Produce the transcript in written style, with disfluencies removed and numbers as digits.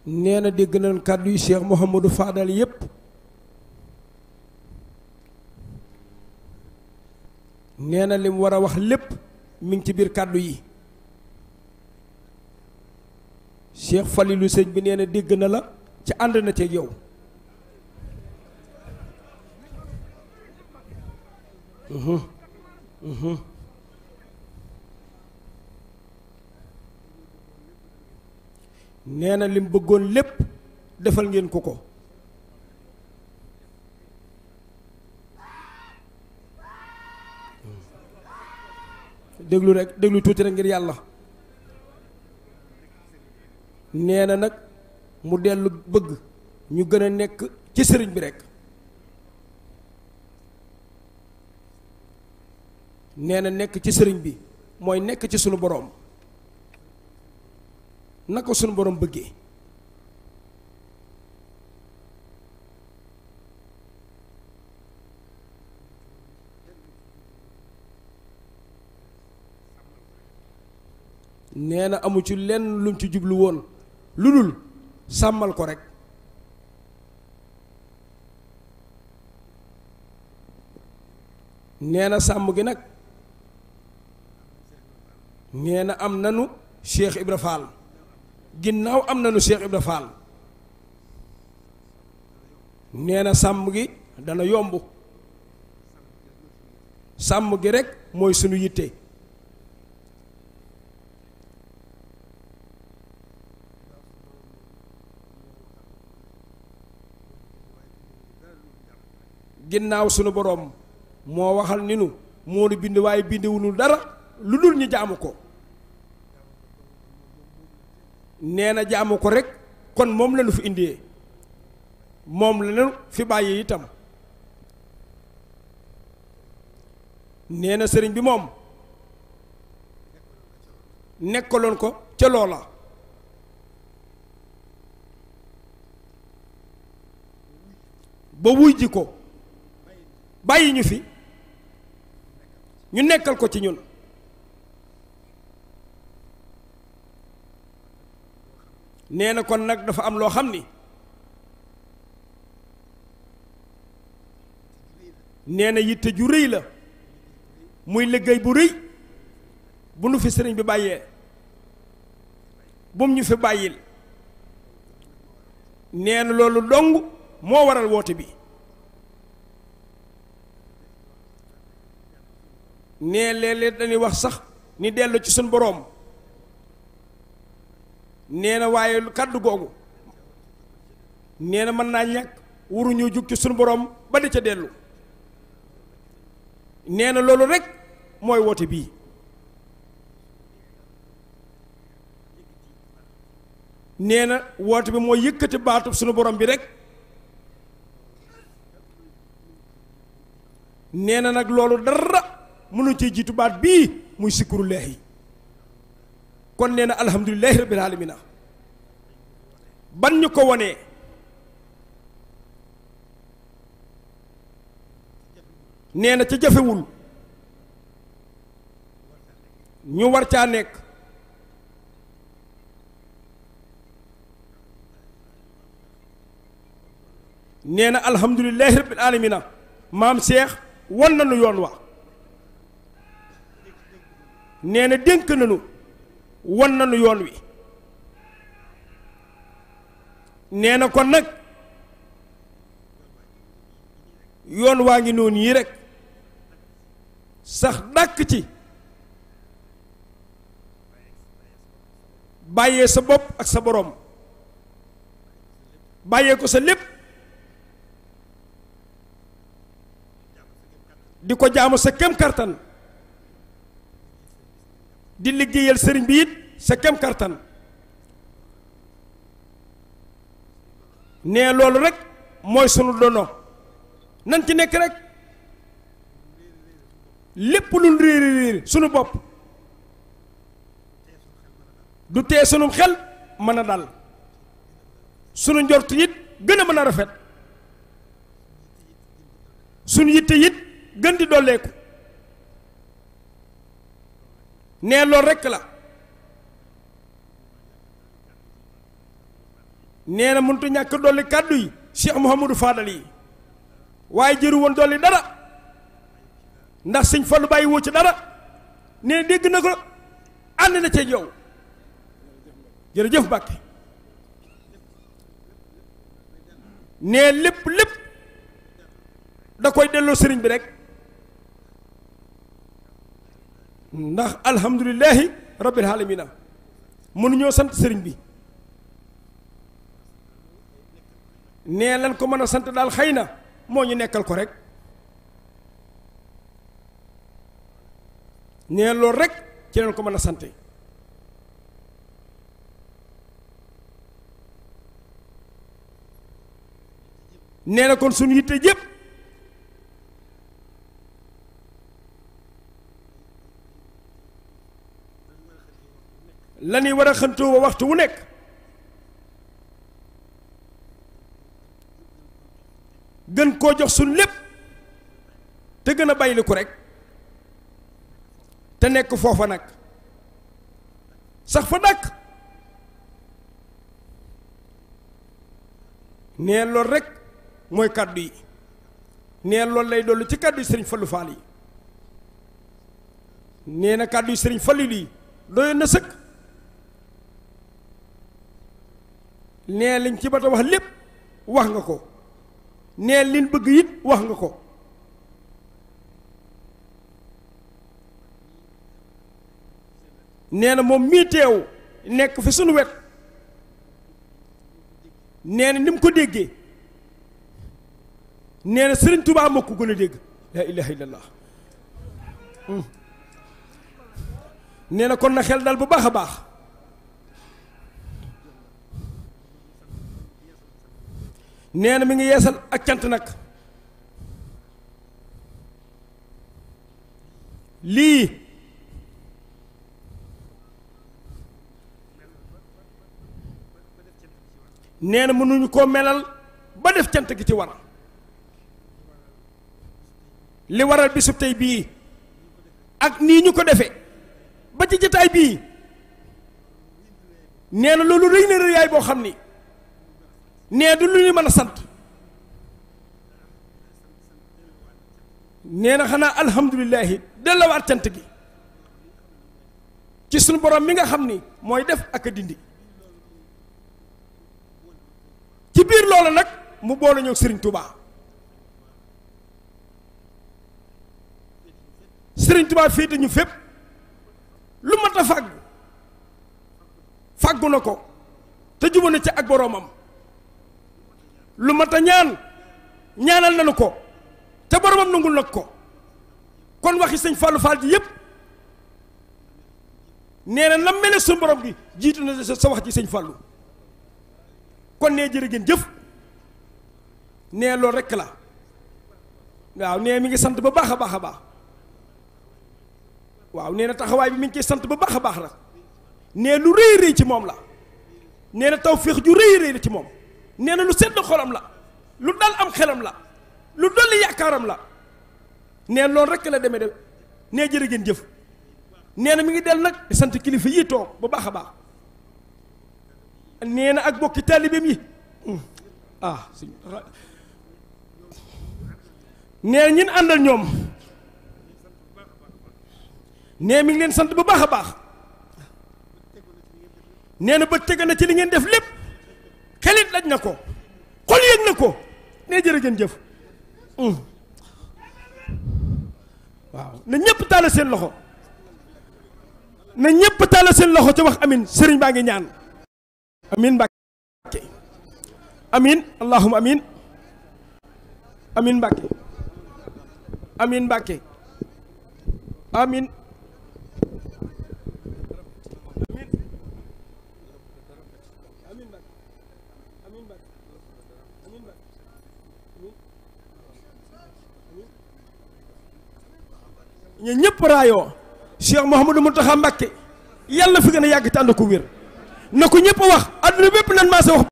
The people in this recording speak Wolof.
nee na dégg nañ kàddu yu Cheikh Mouhamadou Fadal yépp nee na li mu war a wax lépp mi ngi ci biir kàddu yi Cheikh Falilou sëñ bi nee na dégg na la ci ànd na ceeg yow nee na lim bëggoon lépp defal ngeen ko ko déglu rek déglu tuuti rek ngir yàlla nee na nag mu dellu bëgg ñu gën a nekk ci sëriñ bi rek nee na nekk ci sëriñ bi mooy nekk ci sunu boroom na ko sunu boroom bëggee nee na amu ci lenn luñ ci jublu woon lu dul sàmmal ko rekk nee na sàmm gi nag nee na am nanu Cheikh Ibra Fall ginnaaw am nanu Cheikh Ibra Fall nee na sàmm gi dana yomb sàmm gi rekk mooy sunu yitte ginnaaw sunu boroom moo waxal ni nu moo nu bind waaye bindewunu dara lu dul ñu jaamu ko nee na jaamu ko rekk kon moom lañu fi indee moom lañu fi bàyyi itam nee na sëriñ bi moom nekkaloon ko ca loola ba wuy ji ko bàyyi ñu fi ñu nekkal ko ci ñun nee na kon nag dafa am loo xam ni nee na yitte ju rëy la muy liggéey bu rëy bu nu fi sëriñ bi bàyyee bum ñu fi bàyyil nee na loolu dong moo waral woote bi nee léeg-léeg dañuy wax sax ni dellu ci suñ boroom nee na waaye kàddu googu nee na mën naa ñàkk waruñoo jug ci suñ boroom ba di ca dellu nee na loolu rekk mooy woote bii nee na woote bi mooy yëkkati baatub suñu borom bi rekk nee na nag loolu dara mënu ci jiitu baat bii muy sikkurullaahi kon nee na alhamdulillahi rabbil aalamiina ban ñu ko wonee nee na ca jafewul ñu war caa nekk nee na alhamdulillahi rabbil aalamiina maam Cheikh won nañu yoon wa nee na dénk nañu won nañu yoon wi nee na kon nag yoon waa ngi noonu yi rekk sax dàkk ci bàyyee sa bopp ak sa boroom bàyyee ko sa lépp di ko jaamu sa kem kartan di liggéeyal sëriñ bi it sa kem kartan nee loolu rekk mooy sunu dono nan ci nekk rekk lépp lu réeri réeri sunu bopp du tee sunu xel mën a dal sunu njort it gën a mën a rafet sunu yitte it gën di dolleeku nee loolu rekk la nee na mënut a ñàkk dolli kàddu yi Cheikh Mouhamadou Fadal yi waaye jëru woon dolli dara ndax sëñ Fallu bàyyi woo ci dara nee na dégg na ko ànd na ceeg yow jërëjëf Mbàkke nee lépp da koy delloo sëriñ bi rek ndax alhamdulillahi rabbil alamina mënuñoo sant sëriñ bi nee lan ko mën a sant daal xëy na moo ñu nekkal ko rek nee loolu rek ci leen ko mën a sante nee na kon suñu yitte jépp la ñuy war a xëntoo wa waxtu wu nekk gën koo jox suñ lépp te gën a bàyyili ko rek te nekk foofa nag sax fa dàkk nee loolu rek mooy kàddu yi nee loolu lay dollu ci kàddu yi sëriñ Fallu Faal yi nee na kàddu yi sëriñ Fallu yi doyoon na sëkk nee liñ ci bata wax lépp wax nga ko nee liñ bëgg it wax nga ko nee na moom mii teew nekk fi sunu wet nee na ni mu ko déggee nee na sëriñ Tuubaa moo ko gën a dégg laa ilaha illallah nee na kon na xel dal bu baax a baax nee na mi ngi yeesal ak cant nag lii nee na mënuñu koo melal ba def cant gi ci war li waral bisub tey bii ak nii ñu ko defee ba ci jotaay bii nee na loolu rëy na rëyaay boo xam ni nee du lu ñu mën a sant nee na xanaa alhamdulillahi dellawaat cant gi ci sunu borom mi nga xam ni mooy def ak a dindi ci biir loolu nag mu boole ñëw Sëriñ Tuubaa Sëriñ Tuubaa féete ñu fépp lu mat a fàggu na ko te jubu na ci ak boroomam lu mat a ñaanal nañu ko te boroomam nangul nag ko kon waxi sëñ Fallou Fall ji yépp nee na nam mele suñu borom gi jiitu na sa wax ji sëñ Fallou kon nee jërë ngeen jëf nee loolu rekk la waaw nee mi ngi sant ba baax a baax a baax waaw nee na taxawaay bi mi ngi koy sant ba baax a baax la nee lu rëy rëy ci moom la nee na tawféex ju rëy rëy la ci moom nee na lu sedd xolam la lu dal am xelam la lu dolli yaakaaram la nee loolu rekk la demee de nee jërë ngeen jëf nee na mi ngi del nag di sant kilifa yi toog ba baax a baax nee na ak bokki taalibeem yi nee ñin àndal ñoom nee mi ngi leen sant bu baax a baax nee na ba teg na ci li ngeen def lépp xelit daj na ko xol yëg na ko nee jërë ngeen jëf waaw na ñépp tàllal seen loxo na ñépp tàllal seen loxo ca wax amin sëriñ baa ngi ñaan amin Mbàkke amin allahumma amin amin Mbàkke amin Mbàkke amin ñu ñëpp raayoo Cheikh Mouhamadou Mountakha Mbacké yàlla fi gën a yàgg te ànd ko wér na ko ñëpp wax adduna bépp nan maa sa wax